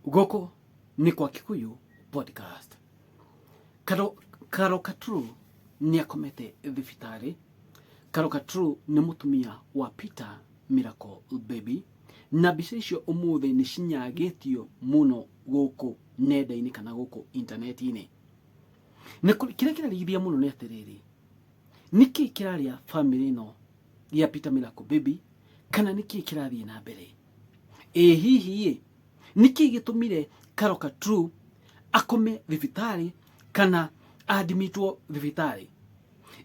Gũkũ nĩ kwa Kikuyu Podcast. Karo, Karo Katru nĩ akomete thibitarĩ. Karo Katru nĩ mũtumia wa Peter Miracle Baby, na mbica icio ũmũthĩ nĩ cinyagĩtio mũno gũkũ nenda-inĩ kana gũkũ intaneti-inĩ. Na kĩrĩa kĩrarigithia mũno nĩ atĩrĩrĩ, nĩkĩ kĩrarĩa bamĩrĩ ĩno ya Peter Miracle Baby, kana nĩkĩ kĩrathiĩ na mbere? Ĩ hihi ĩ nĩkĩ gĩtũmire Karoka True akome thibitarĩ kana andimitwo thibitarĩ?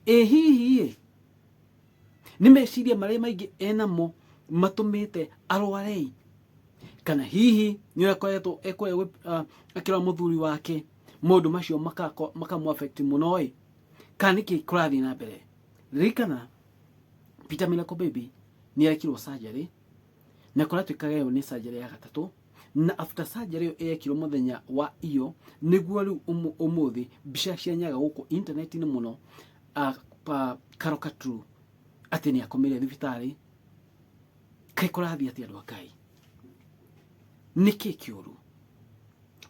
Ĩ hihi ĩ nĩ meciria marĩa maingĩ enamo matũmĩte arware? Kana hihi nĩ ũrĩa akoretwo ekũrĩa akĩrora mũthuri wake, maũndũ macio makamũ affect mũno ĩ, kana nĩkĩ kũrathiĩ na mbere? Ririkana Peter Miracle Baby nĩ arekirwo surgery, na kũratuĩkaga ĩyo nĩ surgery ya gatatũ, na after surgery ĩyo ĩrekirwo mũthenya wa iyo, nĩguo rĩu ũmũthĩ mbica cia nyaga gũkũ intaneti-inĩ mũno, Carol Katru atĩ nĩ akomire thibitarĩ. Kaĩ kũrathiĩ atĩa andũ a Ngai? Nĩkĩ kĩũru?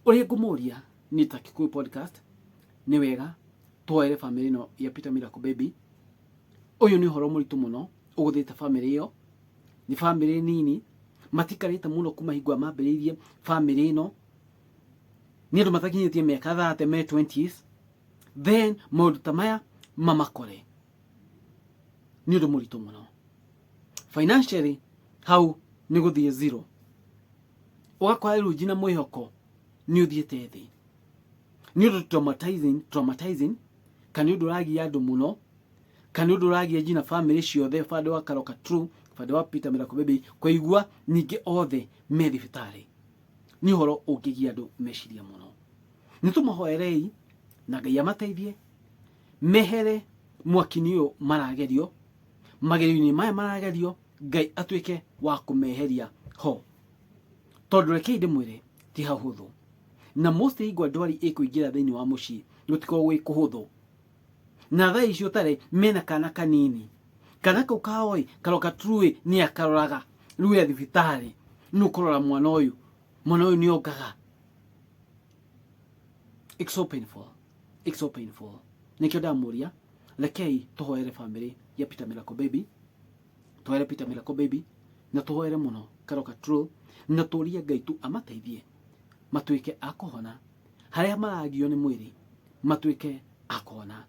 Ũrĩa ngũmũria niĩ ta Kikuyu Podcast, nĩ wega twoere bamĩrĩ ĩno ya Peter Miracle Baby. Ũyũ nĩ ũhoro mũritũ mũno ũgũthĩte bamĩrĩ ĩyo. Nĩ bamĩrĩ nini, matikarĩte mũno kuma hingo ĩrĩa mambĩrĩirie bamĩrĩ ĩno. Nĩ andũ matakinyĩtie mĩaka 30, me 20s, then maũndũ ta maya mamakore nĩ ũndũ mũritũ mũno. Financially hau nĩ gũthiĩ zero, ũgakora rĩu nginya mwĩhoko nĩ ũthiĩte thĩ nĩ ũndũ traumatizing, kana nĩ ũndũ ũragia andũ mũno, kana nĩ ũndũ ũragia nginya bamĩrĩ ciothe, bande wa Carol Katru, bande wa Peter Miracle Baby, kũigua ningĩ othe me thibitarĩ nĩ ũhoro ũngĩgia andũ meciria mũno. Nĩ tũmahoerei na Ngai amateithie mehere mwaki-inĩ ũyũ maragerio, magerio-inĩ maya maragerio, Ngai atuĩke wa kũmeheria ho, tondũ rekei ndĩmwĩre ti hahũthũ, na most hingo ndwari ĩkũingĩra thĩinĩ wa mũciĩ gũtikoragwo gwĩ kũhũthũ. Na thaa ici ũtarĩ mena kana kanini, kana kau kao ĩ Carol Katru ĩ nĩ akaroraga rĩu e thibitarĩ, nĩ ũkũrora mwana ũyũ, mwana ũyũ nĩ ongaga. It's so painful, it's so painful. Nĩkĩo ndamũria, rekei tũhoere bamĩrĩ ya Peter Miracle Baby, tũhoere Peter Miracle Baby na tũhoere mũno Carol Katru, na tũrie Ngai tu amateithie matuĩke a kũhona harĩa maragio nĩ mwĩrĩ, matuĩke a kũhona.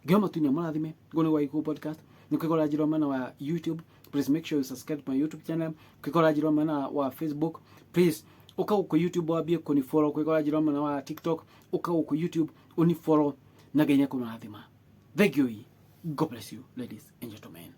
Ngai matu-inĩ amũrathime. Ngũ nĩ gwa Gĩkũyũ Podcast, nĩ kwĩgora njĩra mwena wa YouTube. Please make sure you subscribe to my YouTube channel. Kwĩgora njĩra mwena wa Facebook, please ũka gũkũ YouTube wambie kũni follow. Kwĩgora njĩra mwena wa TikTok, ũka gũkũ YouTube ũni follow, na Ngai nĩekũmũrathima. Thank you. God bless you, ladies and gentlemen.